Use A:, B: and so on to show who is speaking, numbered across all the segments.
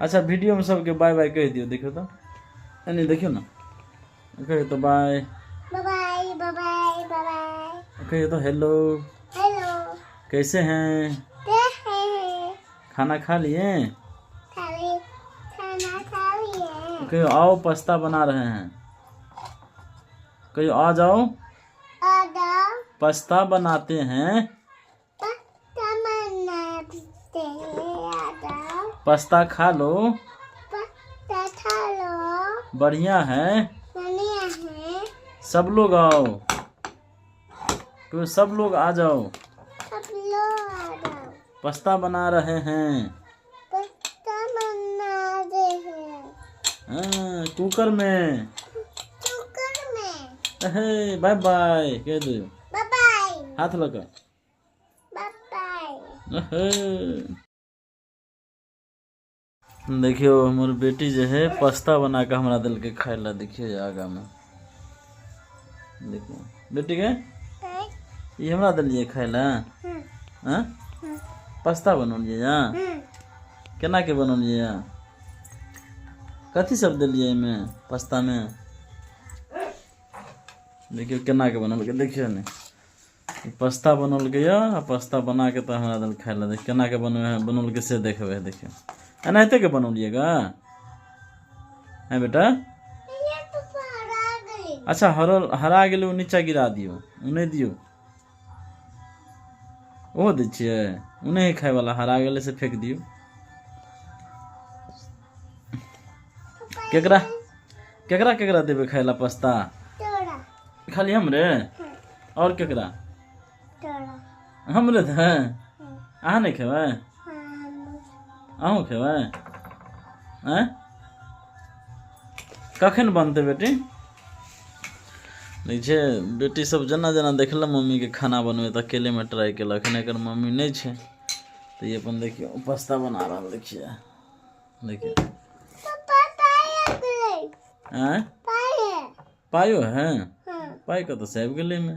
A: अच्छा वीडियो में सबके बाय बाय कहि दियौ। देखियौ तऽ एने देखियौ ने, कहियौ तऽ बाय
B: बाय बाय बाय।
A: कहियौ तऽ हेलो।
B: हेलो।
A: कैसे हैं?
B: हैं।
A: खाना खा लिए?
B: खाना खा लिए।
A: कहियो आओ, पास्ता बना रहे हैं, कहियो आ जाओ।
B: आ जाओ।
A: पास्ता बनाते हैं।
B: पास्ता बनाते हैं, आ जाओ।
A: पास्ता खा लो।
B: पास्ता खा लो।
A: बढ़िया है।
B: बढ़िया है।
A: सब लोग आओ, तो सब लोग आ जाओ।
B: सब लोग आ जाओ।
A: पास्ता बना रहे हैं।
B: पास्ता बना रहे हैं।
A: हाँ, कुकर में।
B: कुकर में।
A: अहे, बाय बाय कह दो।
B: बाय बाय।
A: हाथ लगा।
B: Bye bye.
A: अहे। देखियो हमर बेटी जे है पास्ता बना के हमरा देलकै खाय ला। देखियो आगा में देखियो बेटी के ई हमरा देलियै खाय ला। हाँ? पास्ता बनौलियै या? केना के बनौलियै या? कथी सब देलियै एहिमे पास्ता में? देखियो केना के बनौलकै। देखियो ने पास्ता बनौलकै यऽ, आ पास्ता बना के तऽ हमरा देल खाय लए। देख केना के बनबै है, बनौलकै से देखबै। देखियौ एनाहिते के बनौलियै गा। हैं बेटा? अच्छा हरल हरा गेलै, ओ नीचा गिरा दियौ, ओ नहि दियौ, ओहो दै छियै, ओ नहि खाय वाला, हरा गेलै से फेंक दियौ। केकरा केकरा केकरा देबै खाय ला पास्ता? खाली हमरे? और केकरा? हमरे तऽ अहाँ नहि खेबै? अहूँ खेबै? आँय, कखन बनतै बेटी? देखै छियै बेटी सब जेना जेना देखलक मम्मीके खाना बनबै तऽ अकेलेमे ट्राइ केलक। एखन एकर मम्मी नहि छै तऽ ई अपन देखियौ पास्ता बना रहल। देखियै देखियौ। आँय, पाइयो है? पाइ कतऽसँ आबि गेलै एहिमे?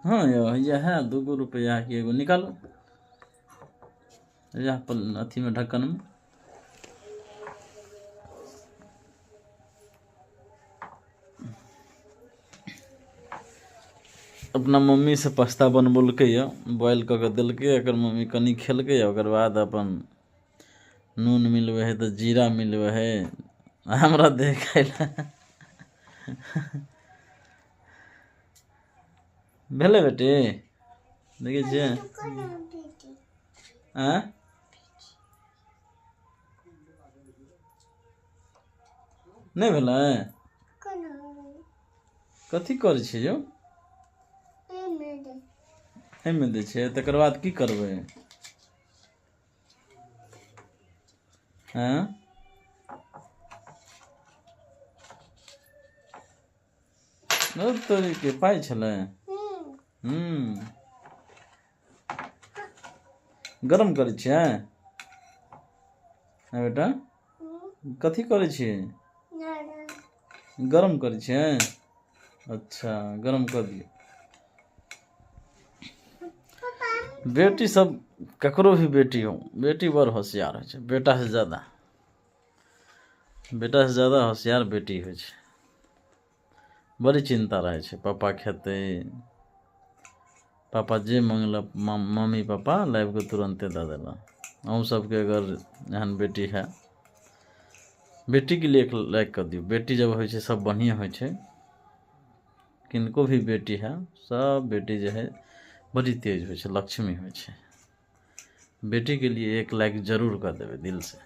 A: हँ यौ, हैया है 2 गो रुपैआ कि एगो? निकालू इएह अथीमे ढक्कनमे। अपना मम्मीसँ पास्ता बनबौलकै यऽ, बॉयल कऽ कऽ देलकै। एकर मम्मी कनि खेलकै, ओकर बाद अपन नून मिलबै हइ तऽ जीरा मिलबै हइ, हमरा दे खाय लए। भेलै बेटी? देखै छियै। आँय, नहि भेलै? कथी करै छियै यौ? एहिमे दै छियै, तकर बाद की करबै? आँय, तोरीके पाइ छलै। हूँ, गरम करै छियै? हँ बेटा, कथी करै छियै? गरम करै छियै? अच्छा, गरम कऽ दियौ। बेटी सब, ककरो भी बेटी हो, बेटी बड़ होशियार होइ छै बेटासँ ज्यादा। बेटासँ ज्यादा होशियार बेटी होइ छै। बड़ी चिन्ता रहै छै पापा खेतै, पापा जे मङ्गलक मम्मी पापा लाबि कऽ तुरन्ते दऽ देलक। अहूँ सबके अगर एहन बेटी है, बेटीके लिए एक लाइक कऽ दियौ। बेटी जब होइ छै सब बढ़िएँ होइ छै। किनको भी बेटी है, सब बेटी जे है बड़ी तेज होइ छै, लक्ष्मी होइ छै। बेटीके लिए एक लाइक जरूर कऽ देबै दिलसँ।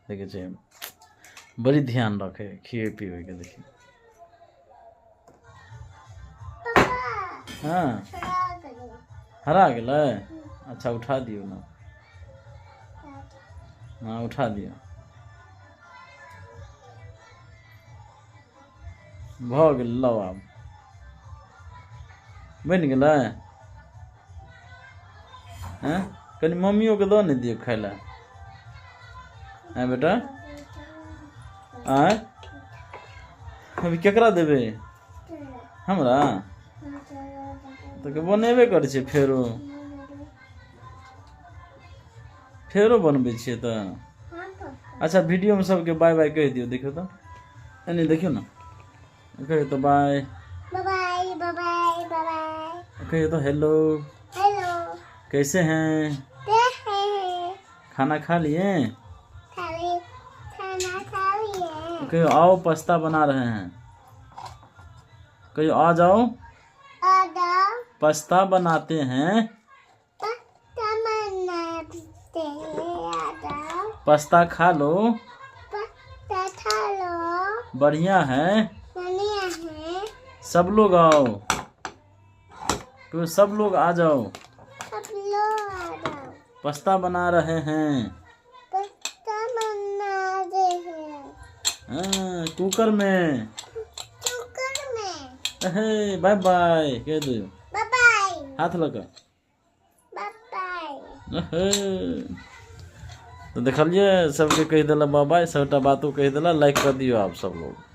A: देखै छियै बड़ी ध्यान रखै खिए पिबैके। देखियौ। हँ, हरा गेलै? अच्छा, उठा दियौ ने। हँ, उठा दियौ। भऽ गेल, लाउ आब। बनि गेलै? हँ, कनि मम्मियोके दऽ ने दियौ खाय लए। हँ बेटा, आँय, अभी केकरा देबै? हमरा तऽ बनेबे करै छियै, फेरो फेरो बनबै छियै तऽ। अच्छा वीडियोमे सबके बाय बाय कहि दियौ। देखियौ तऽ, एने देखियौ ने, कहियौ तऽ बाय।
B: बाय बाय बाय बाय।
A: कहियौ तऽ हेलो।
B: हेलो।
A: कैसे हैं?
B: हैं।
A: खाना खा लिए?
B: खाली खाना खा लिए।
A: कहियो आओ, पास्ता बना रहे हैं, कहियो आ जाओ।
B: आ जाओ।
A: पास्ता बनाते हैं।
B: पास्ता बनाते हैं, आ जाओ।
A: पास्ता खा लो।
B: पास्ता खा लो।
A: बढ़िया है।
B: बढ़िया है।
A: सब लोग आओ, तो सब लोग आ जाओ।
B: सब लोग आ जाओ।
A: पास्ता बना रहे हैं।
B: पास्ता बना रहे हैं।
A: हाँ, कुकर में।
B: कुकर में।
A: अहे, बाय बाय कह दो।
B: बाय बाय।
A: हाथ लगा।
B: बाय बाय।
A: अहे। तऽ देखलियै, सबके कहि देला बाय बाय, सबटा बातो कहि देला। लाइक कऽ दियौ आप सब लोग।